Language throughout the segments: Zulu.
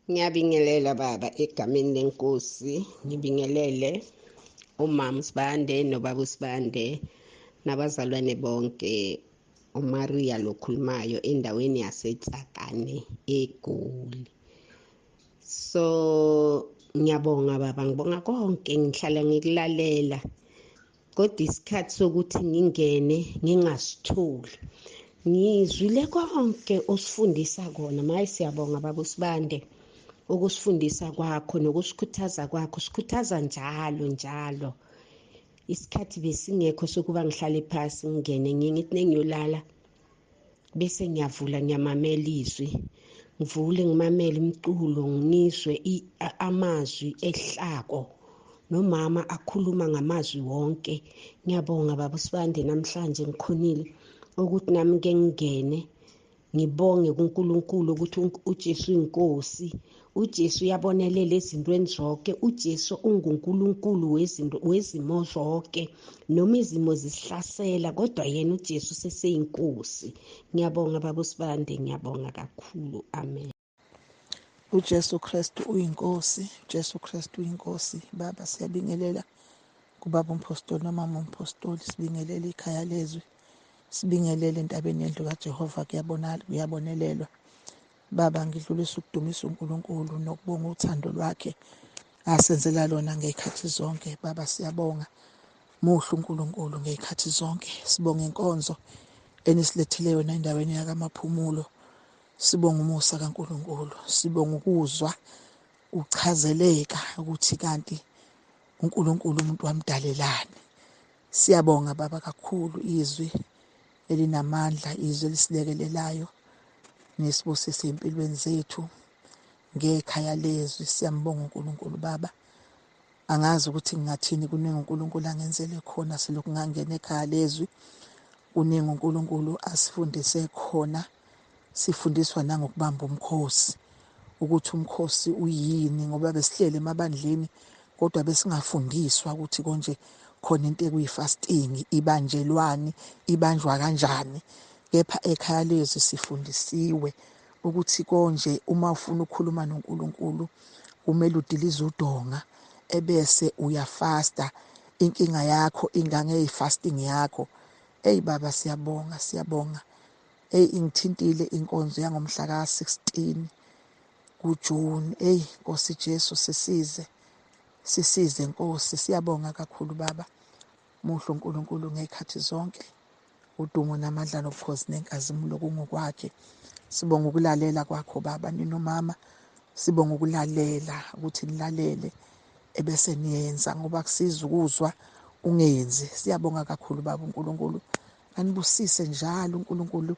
Ngiyabingelela baba egameni lenkosi, ngibingelele umama Sibande nobaba Sibande nabazalwane bonke. uMaria lokhulumayo endaweni yaseTsakane eGoli. So ngiyabonga baba, ngibonga konke, ngihlala ngikulalela. Kodwa isikhathi sokuthi ngingene ngingasitholi. Ngizwile konke osifundisa kona. Maye siyabonga baba uSibande ukusifundisa kwakho nokusikhuthaza kwakho, sikhuthaza njalo njalo. Isikhathi besingekho sokuba ngihlale phasi ngingene, ngithi nengiyolala bese ngiyavula ngiyamamela izwi, ngivule ngimamele umculo, ngizwe amazwi ehlako nomama akhuluma ngamazwi wonke. Ngiyabonga baba uSibande, namhlanje ngikhonile ukuthi nami ke ngingene ngibonge kuNkulunkulu ukuthi uJesu inkosi. uJesu uyabonelela ezintweni zonke. uJesu unguNkulunkulu wezinto wezimo zonke, noma izimo zisihlasela kodwa yena uJesu seseyinkosi. Ngiyabonga baba uSibande, ngiyabonga kakhulu. Amen. uJesu Kristu uyinkosi, uJesu Kristu uyinkosi. Baba siyabingelela kubaba umpostoli nomama umpostoli, sibingelele ikhaya lezwi, sibingelele entabeni yendlu kaJehova, kuyabonakala kuyabonelelwa. Baba ngidlulisa ukudumisa uNkulunkulu nokubonga uthando lwakhe asenzela lona ngey'khathi zonke. Baba siyabonga, muhle uNkulunkulu ngey'khathi zonke. Sibonga inkonzo enisilethele yona endaweni yakamaphumulo. Sibonga umusa kaNkulunkulu, sibonga ukuzwa uchazeleka ukuthi kanti uNkulunkulu umuntu wamdalelani. Siyabonga baba kakhulu, izwi elinamandla, izwi elisilekelelayo nesibusise empilweni zethu ngekhaya lezwi. Siyambonga uNkulunkulu baba. Angazi ukuthi ngingathini, kuningi uNkulunkulu angenzele khona selokhu ngangena ekhaya lezwi. Kuningi uNkulunkulu asifundise khona, sifundiswa nangokubamba umkhosi, ukuthi umkhosi uyini, ngoba besihlele emabandleni kodwa besingafundiswa ukuthi konje khona into ekuyi-fasting, ibanjelwani, ibanjwa kanjani. Kepha ekhaya lezwi sifundisiwe ukuthi konje uma ufuna ukukhuluma noNkulunkulu kumele udilize udonga ebese uyafasta, inkinga yakho ingange-fasting yakho. Eyi baba siyabonga, siyabonga. Eyi ingithintile inkonzo yangomhla ka-16 kuJune. Eyi Nkosi Jesu sisize, sisize Nkosi. Siyabonga kakhulu baba, muhle uNkulunkulu ngey'khathi zonke. Udumo namandla nobukhosi nenkazimulo kungokwakhe. Sibonga ukulalela kwakho baba, ninomama, sibonga ukulalela ukuthi nilalele ebese niyenza, ngoba kusiza ukuzwa ungenzi. Siyabonga kakhulu baba, uNkulunkulu anibusise njalo, uNkulunkulu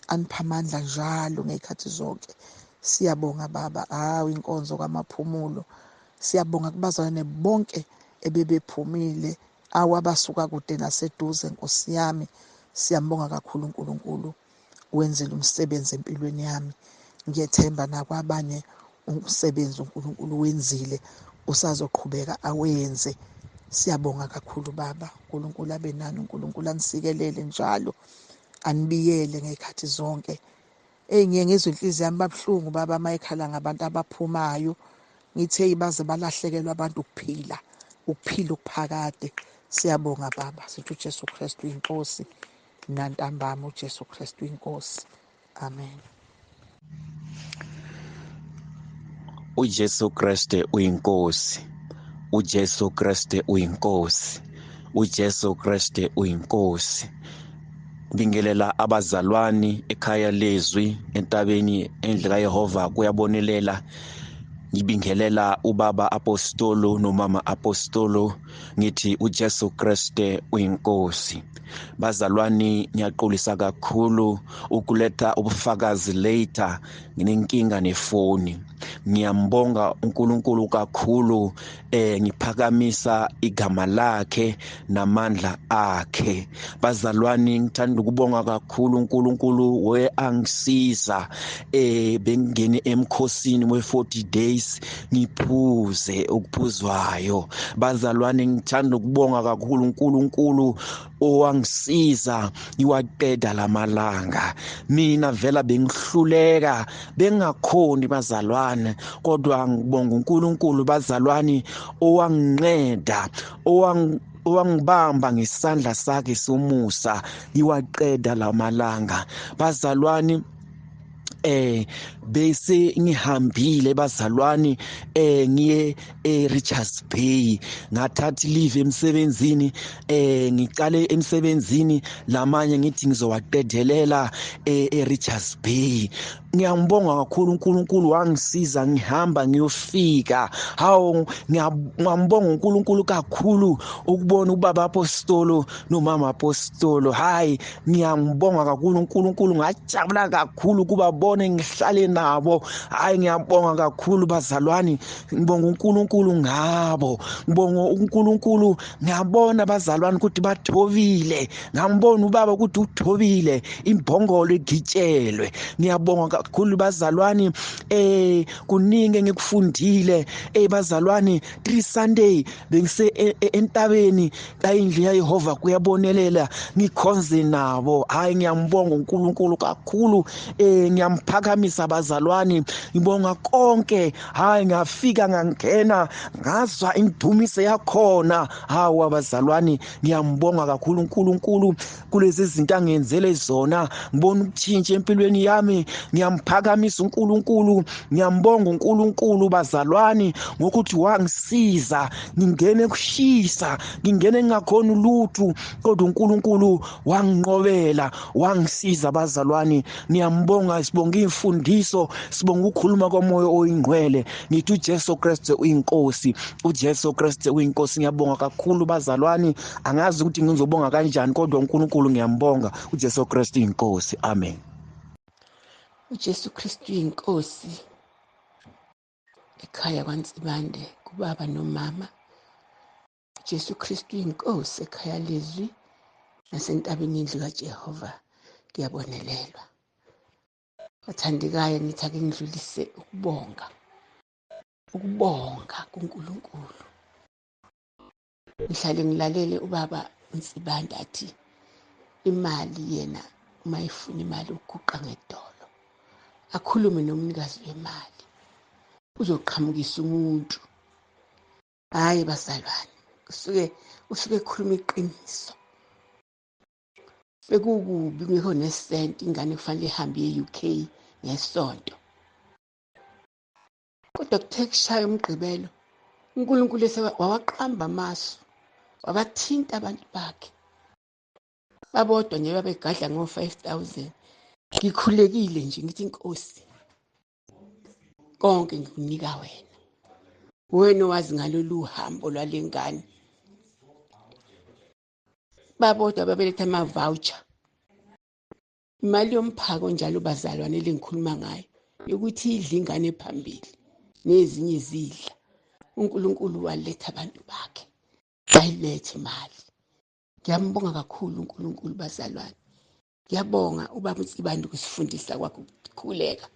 anipha amandla njalo ngey'khathi zonke. Siyabonga baba, hawu inkonzo kamaphumulo. Siyabonga kubazalwane bonke ebebephumile, awu abasuka kude naseduze. Nkosi yami, siyambonga kakhulu uNkulunkulu, wenzile umsebenzi empilweni yami. Ngiyethemba nakwabanye umsebenzi uNkulunkulu wenzile, usazoqhubeka awenze. Siyabonga kakhulu baba, uNkulunkulu abe nani, uNkulunkulu anisikelele njalo, anibiyele ngey'khathi zonke. Eyi ngiye ngizwe inhliziyo yami babuhlungu baba mayekhala ngabantu abaphumayo, ngithi hey baze balahlekelwa abantu ukuphila, ukuphila okuphakade. Siyabonga baba, sithi uJesu Kristu inkosi, nantambama uJesu Kristu inkosi. Amen. uJesu Kristu uyinkosi, uJesu Kristu uyinkosi, uJesu Kristu uyinkosi. Bingelela abazalwani ekhaya lezwi entabeni endlu kaYehova kuyabonelela. Ngibingelela ubaba apostolo nomama apostolo, ngithi uJesu Kristu uyinkosi. Bazalwani, ngiyaxolisa kakhulu ukuletha ubufakazi later, nginenkinga nefoni. Ngiyambonga uNkulunkulu kakhulu, ngiphakamisa igama lakhe namandla akhe. Bazalwani, ngithanda ukubonga kakhulu uNkulunkulu we angisiza, bengingene emkhosini we 40 days ngiphuze okuphuzwayo. Bazalwane, ngithanda ukubonga kakhulu uNkulunkulu owangisiza ngiwaqeda lamalanga. Mina vela bengihluleka, bengakhoni bazalwane, kodwa ngibonga uNkulunkulu bazalwane owanginceda, owangibamba ngesandla sakhe somusa ngiwaqeda lamalanga bazalwane. Bese ngihambile bazalwane, ngiye eRichards Bay, ngathatha leave emsebenzini, ngiqale emsebenzini lamanye ngithi ngizowaqedelela eRichards Bay. Ngiyambonga kakhulu uNkulunkulu wangisiza ngihamba ngiyofika. Hawu, ngiyambonga uNkulunkulu kakhulu ukubona ubaba apostolo nomama apostolo. Hayi, ngiyambonga kakhulu uNkulunkulu, ngajabula kakhulu kubabone ngihlale nabo. Hayi, ngiyabonga kakhulu bazalwane, ngibonga uNkulunkulu ngabo, ngibonga uNkulunkulu. Ngiyabona bazalwane ukuthi bathobile, ngambona ubaba ukuthi uthobile, imbongolo igitshelwe. Ngiyabonga kakhulu bazalwane, kuningi engikufundile bazalwane. 3 Sunday bengise entabeni kayindlu yaYehova kuyabonelela, ngikhonze nabo. Hayi, ngiyambonga uNkulunkulu kakhulu, ngiyamphakamisa bazalwane, ngibonga konke. Hayi, ngafika ngangena ngazwa indumiso yakhona. Hawu abazalwane, ngiyambonga kakhulu uNkulunkulu kulezi zinto angenzele zona, ngibona ukutshintsha empilweni yami. Ngiyamphakamisa uNkulunkulu, ngiyambonga uNkulunkulu bazalwane ngokuthi wangisiza ngingene kushisa, ngingene ngingakhona ulutho, kodwa uNkulunkulu wanginqobela, wangisiza bazalwane. Ngiyambonga, sibonga imfundiso, sibonga ukukhuluma komoya oyingcwele. Ngithi uJesu Kristu uyinkosi, uJesu Kristu uyinkosi. Ngiyabonga kakhulu bazalwane, angazi ukuthi ngizobonga kanjani, kodwa uNkulunkulu ngiyambonga. uJesu Kristu uyinkosi. Amen. uJesu Kristu uyinkosi. Ekhaya kwaNsibande kubaba nomama, uJesu Kristu uyinkosi. Ekhaya lezwi nasentabeni indlu kaJehova kuyabonelelwa. Bathandekayo, ngithi ake ngidlulise ukubonga, ukubonga kuNkulunkulu. Ngihlale ngilalele ubaba uNsibande athi imali yena uma efuna imali uguqa ngedolo, akhulume nomnikazi wemali, uzoqhamukisa umuntu. Hayi bazalwane, usuke ekhuluma iqiniso. Bekukubi kungekho nesenti, ingane kufanele ihambe iye e-UK ngesonto, kodwa kuthe kushaya umgqibelo uNkulunkulu wawaqamba amasu, wabathinta abantu bakhe babodwa nje babegadla ngo-5000. Ngikhulekile nje ngithi inkosi konke ngikunika wena, wena owazi ngalolu hambo lwalengane. Babodwa babeletha ama-voucher, imali yomphako njalo bazalwane lengikhuluma ngayo yokuthi idle ingane phambili nezinye zidla. uNkulunkulu waletha abantu bakhe, bayilethe imali. Ngiyambonga kakhulu uNkulunkulu bazalwane. Ngiyabonga ubaba uNsibande ukusifundisa kwakhe ukukhuleka.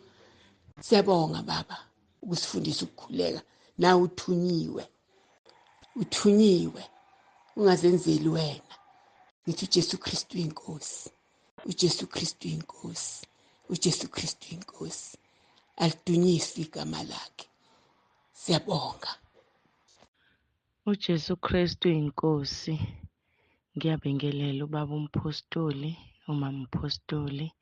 Siyabonga baba ukusifundisa ukukhuleka. Nawe uthunyiwe, uthunyiwe, ungazenzeli wena. Ngithi uJesu Kristu inkosi, uJesu Kristu inkosi, uJesu Kristu inkosi. Alidunyiswe igama lakhe. Siyabonga. uJesu Kristu inkosi. Ngiyabingelela ubaba umpostoli, umama umpostoli,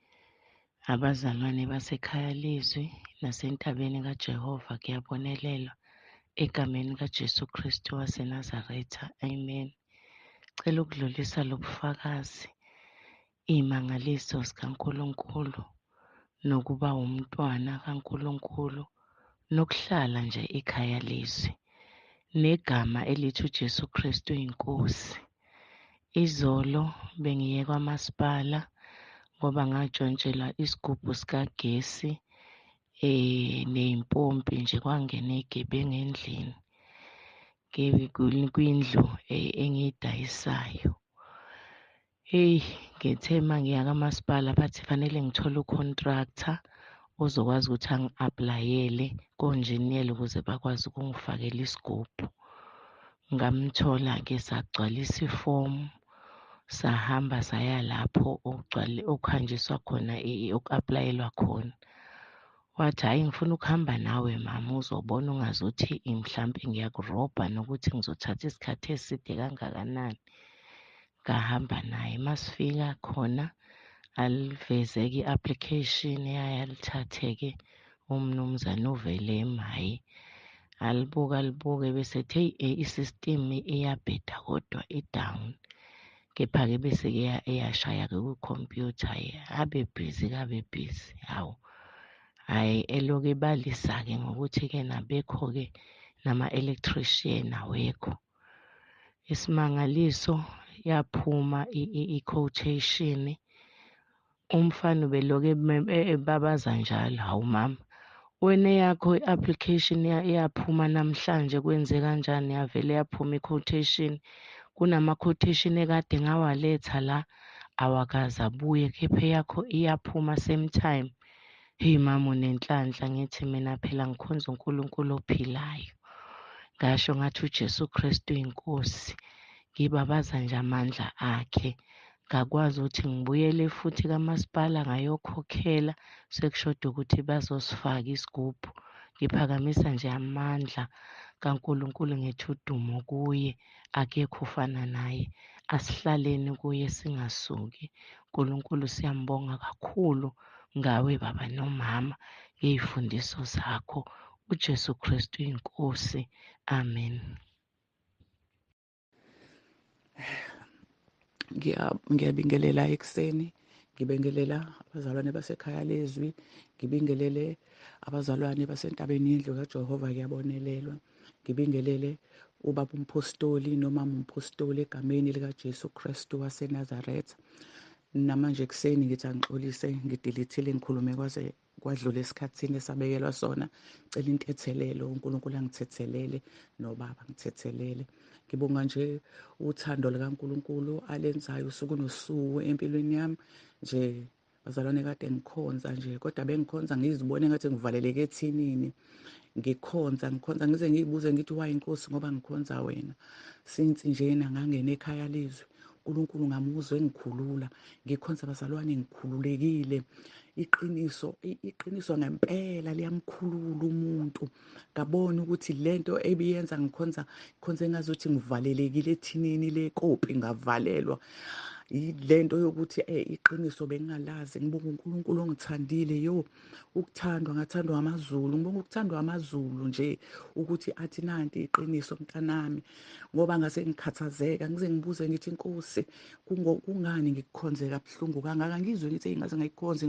abazalwane basekhaya lezwi nasentabeni kaJehova kuyabonelelwa egameni kaJesu Kristu waseNazaretha. Amen. Cela ukudlulisa lobufakazi, iy'mangaliso zikaNkulunkulu nokuba umntwana kaNkulunkulu nokuhlala nje ekhaya lezwi negama elithi uJesu Kristu inkosi. Izolo bengiye kwamasipala ngoba ngantshontshelwa isigubhu sikagesi ney'mpompi nje, kwangena iy'gebengu endlini kwindlu engiyidayisayo. Hheyi, ngithe uma ngiya kamasipala bathi fanele ngithole u-contractor ozokwazi ukuthi angi-apply-ele konjiniyela ukuze bakwazi ukungifakela isigubhu. Ngamthola-ke, sagcwalisa ifomu, Sahamba saya lapho okuhanjiswa khona, oku-aplayelwa khona. Wathi, hhayi, ngifuna ukuhamba nawe mama, uzobona ungazuthi mhlampe ngiyakurobha nokuthi ngizothatha isikhathi eside kangakanani. Ngahamba naye, masifika khona aliveze-ke i-application, yaye alithathe-ke umnumzane uVelem, hhayi alibuke alibuke bese ethi, hheyi, i-system iyabheda kodwa i-down. Kepha-ke bese-ke eyashaya-ke kwikhompyutha, abe busy-ke abe busy, hawu. Hhayi, elokhu ebalisa-ke ngokuthi-ke nabekho-ke nama-electrician awekho. Isimangaliso, yaphuma i-quotation. Umfana ubelokhu ebabaza njalo, hawu mama, wena eyakho i-application iyaphuma namhlanje, kwenze kanjani? Yavele yaphuma i-quotation. Kunama-quotation ekade ngawaletha la, awakaze abuye, kepha eyakho iyaphuma same time. Hheyi mama, unenhlanhla. Ngithi mina phela ngikhonza uNkulunkulu ophilayo. Ngasho ngathi uJesu Kristu uyinkosi, ngibabaza nje amandla akhe. Ngakwazi ukuthi ngibuyele futhi kamasipala ngayokhokhela, sekushoda ukuthi bazosifaka isigubhu. Ngiphakamisa nje amandla kaNkulunkulu, ngithi udumo kuye, akekho ofana naye. Asihlaleni kuye singasuki. uNkulunkulu siyambonga kakhulu ngawe baba nomama ngey'fundiso zakho. uJesu Kristu uyinkosi. Amen. Ngiyabingelela ekuseni, ngibingelela abazalwane basekhaya lezwi, ngibingelele abazalwane basentabeni yendlu kaJehova, kuyabonelelwa. Ngibingelele ubaba umpostoli nomama umpostoli egameni likaJesu Kristu waseNazaretha. Namanje ekuseni ngithi angixolise, ngidilithile, ngikhulume kwaze kwadlula esikhathini esabekelwa sona. Cela intethelelo, uNkulunkulu angithethelele nobaba ngithethelele. Ngibonga nje uthando likaNkulunkulu alenzayo usuku nosuku empilweni yami nje. Bazalwane, kade ngikhonza nje, kodwa bengikhonza ngizibone ngathi ngivaleleke ethinini. Ngikhonza ngikhonza ngize ngiyibuze ngithi why inkosi, ngoba ngikhonza wena. Since njena ngangena ekhaya lezwi, uNkulunkulu ngamuzwe engikhulula. Ngikhonza bazalwane ngikhululekile. Iqiniso, iqiniso ngempela liyamkhulula umuntu. Ngabona ukuthi lento ebiyenza ngikhonza ngikhonze ngazuthi ngivalelekile ethinini lekopi, ngavalelwa lento yokuthi iqiniso bengingalazi. Ngibonga uNkulunkulu ongithandile, yo, ukuthandwa ngathandwa amaZulu. Ngibonga ukuthandwa amaZulu nje, ukuthi athi nanti iqiniso mntanami, ngoba ngase ngikhathazeka ngize ngibuze ngithi inkosi kungani ngikukhonze kabuhlungu kangaka. Ngizwe ngithi ngaze ngayikhonza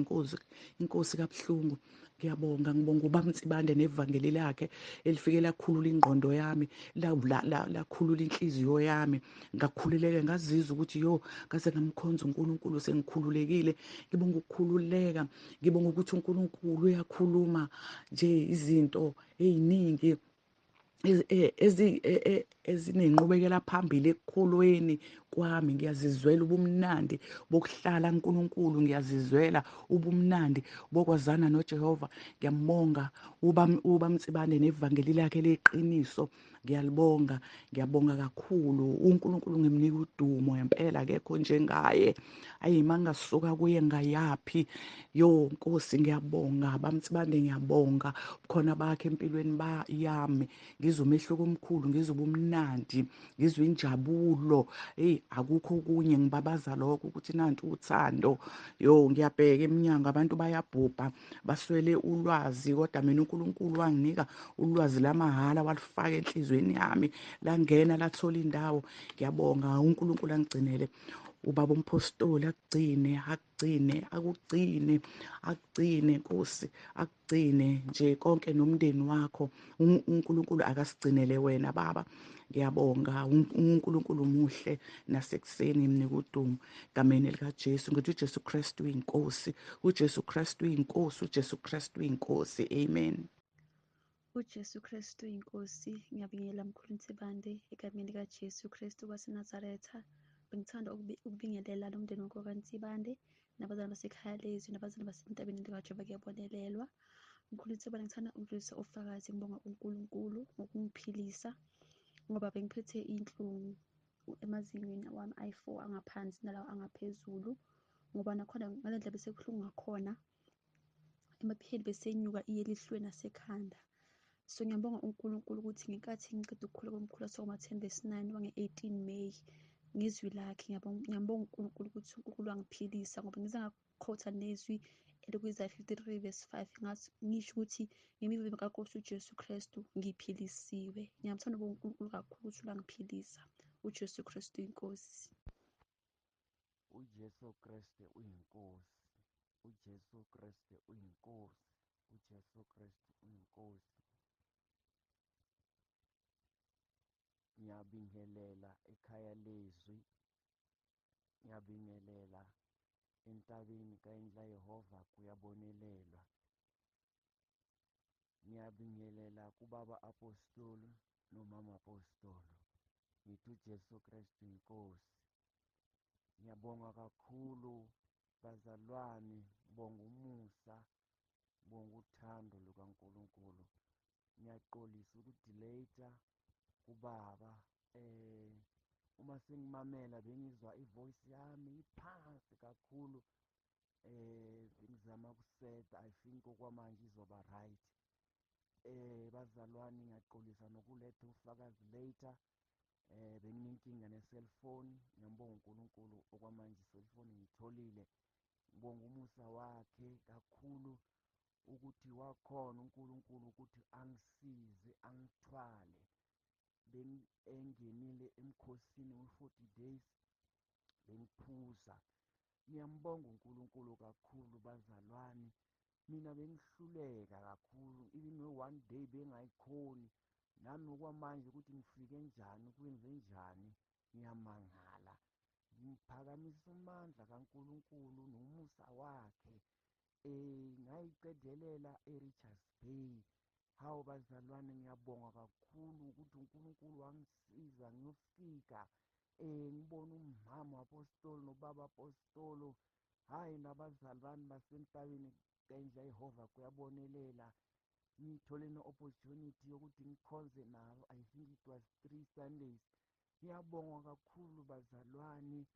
inkosi kabuhlungu. Ngiyabonga, ngibonga ubaba Nsibande nevangeli lakhe elifike lakhulula ingqondo yami, lakhulula inhliziyo yami. Ngakhululeka, ngazizwa ukuthi yo, ngase ngamkhonza uNkulunkulu, sengikhululekile. Ngibonga ukukhululeka, ngibonga ukuthi uNkulunkulu uyakhuluma nje izinto eziningi ezinenqubekela phambili ekukholweni kwami. Ngiyazizwela ubumnandi bokuhlala uNkulunkulu, ngiyazizwela ubumnandi bokwazana noJehova. Ngiyambonga uba Mtsibane nevangeli lakhe leqiniso, ngiyalibonga, ngiyabonga kakhulu. uNkulunkulu ngimnika udumo ngempela, akekho njengaye. Ayi, mangasuka kuye ngayaphi? Yo Nkosi, ngiyabonga baMtsibande, ngiyabonga ubukhona bakhe empilweni yami. Ngizwe umehluko omkhulu, ngizwe ubumnandi, ngizwe injabulo. Hey, akukho okunye, ngibabaza lokho ukuthi nanti uthando. Yo, ngiyabheka eminyango, abantu bayabhubha baswele ulwazi, kodwa mina uNkulunkulu wanginika ulwazi lamahhala, walifaka enhliziyweni yami, langena lathola indawo. Ngiyabonga uNkulunkulu angigcinele ubaba umpostoli, akugcine, akugcine, akugcine, akugcine Nkosi, akugcine nje konke nomndeni wakho. uNkulunkulu akasigcinele wena baba. Ngiyabonga, uNkulunkulu muhle nasekuseni, mnika udumo gameni likaJesu. Ngithi uJesu Kristu uyinkosi, uJesu Kristu uyinkosi, uJesu Kristu uyinkosi. Amen. uJesu Kristu inkosi. Ngiyabingelela mkhulu Nsibande egameni likaJesu Kristu waseNazaretha. Bengithanda ukubingelela nomndeni wakho kaNsibande, nabazali basekhaya lezwi, nabazali basentabeni likaJehova, kuyabonelelwa. Mkhulu Nsibande, ngithanda ukudlulisa ubufakazi, ngibonga uNkulunkulu ngokungiphilisa ngoba bengiphethe inhlungu emazinyweni wami ayi-4 angaphansi nalawa angaphezulu, ngoba nakhona ngale ndlela besekubuhlungu ngakhona emapheni besenyuka iye elihlweni nasekhanda. So ngiyambonga uNkulunkulu ukuthi ngenkathi ngiqeda ukukhula komkhulu sokuma 10 verse 9 wange-18 May ngezwi lakhe, ngiyambonga uNkulunkulu ukuthi uNkulunkulu wangiphilisa, ngoba ngize ngakhotha nezwi elikuIsaiah 53 verse 5 ngathi ngisho ukuthi ngemivimbo kaNkosi uJesu Kristu ngiphilisiwe. Ngiyamthanda uNkulunkulu kakhulu ukuthi ulangiphilisa. uJesu Kristu inkosi. uJesu Kristu uyinkosi. uJesu Kristu uyinkosi. uJesu Kristu uyinkosi. Ngiyabingelela ekhaya lezwi, ngiyabingelela entabeni kaEndla Yehova kuyabonelelwa. Ngiyabingelela kubaba apostoli nomama apostoli. Ngithi uJesu Kristu inkosi. Ngiyabonga kakhulu bazalwane, ngibonga umusa, ngibonga uthando lukaNkulunkulu. Ngiyaxolisa ukudelete kubaba. Uma sengimamela bengizwa ivoice yami iphansi kakhulu. Ngizama ukusetha, I think okwamanje izoba right. Bazalwane, ngiyaxolisa nokuletha ufakazi later. Benginenkinga ne-cellphone. Ngiyambonga uNkulunkulu okwamanje i-cellphone ngiyitholile. Ngibonga umusa wakhe kakhulu ukuthi wakhona uNkulunkulu ukuthi angisize angithwale. Bengingenile emkhosini we-40 days bengiphuza. Ngiyambonga uNkulunkulu kakhulu bazalwane. Mina bengihluleka kakhulu, even no-one day bengayikhoni. Nami okwamanje ukuthi ngifike njani, kwenze njani, ngiyamangala. Ngiphakamisa amandla kaNkulunkulu nomusa wakhe. Ngayiqedelela eRichards Bay. Hawu bazalwane, ngiyabonga kakhulu ukuthi uNkulunkulu wangisiza ngiyofika. Ngibona umama apostoli nobaba apostolo, hayi nabazalwane basentabeni kaEndla Yehova kuyabonelela. Ngithole ne-opportunity yokuthi ngikhonze nabo. I think it was 3 Sundays. Ngiyabonga kakhulu bazalwane,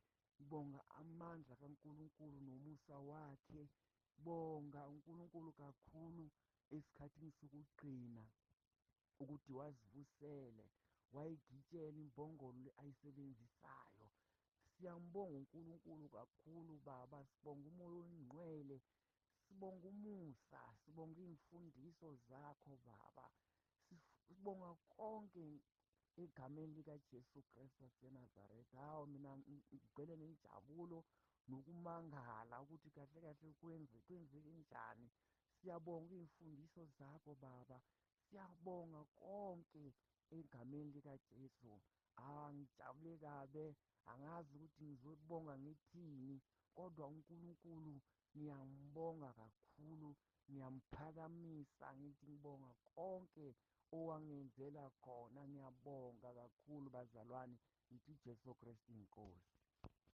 ngibonga amandla kaNkulunkulu nomusa wakhe. Bonga uNkulunkulu kakhulu esikhathini sokugcina ukuthi wasivusele, wayigitshela imbongolo le ayisebenzisayo. Siyambonga uNkulunkulu kakhulu baba, sibonga uMoya oNgcwele, sibonga umusa, sibonga iy'mfundiso zakho baba, sibonga konke egameni likaJesu Kristu waseNazaretha. Hawu, mina ngigcwele nenjabulo nokumangala ukuthi kahle kahle kwenzeke njani. Siyabonga iy'mfundiso zakho baba, siyabonga konke egameni likaJesu. Ngijabule kabe, angazi ukuthi ngizobonga ngithini, kodwa uNkulunkulu ngiyambonga kakhulu, ngiyamphakamisa, ngithi ngibonga konke owangenzela khona. Ngiyabonga kakhulu bazalwane, ngithi uJesu Kristu inkosi.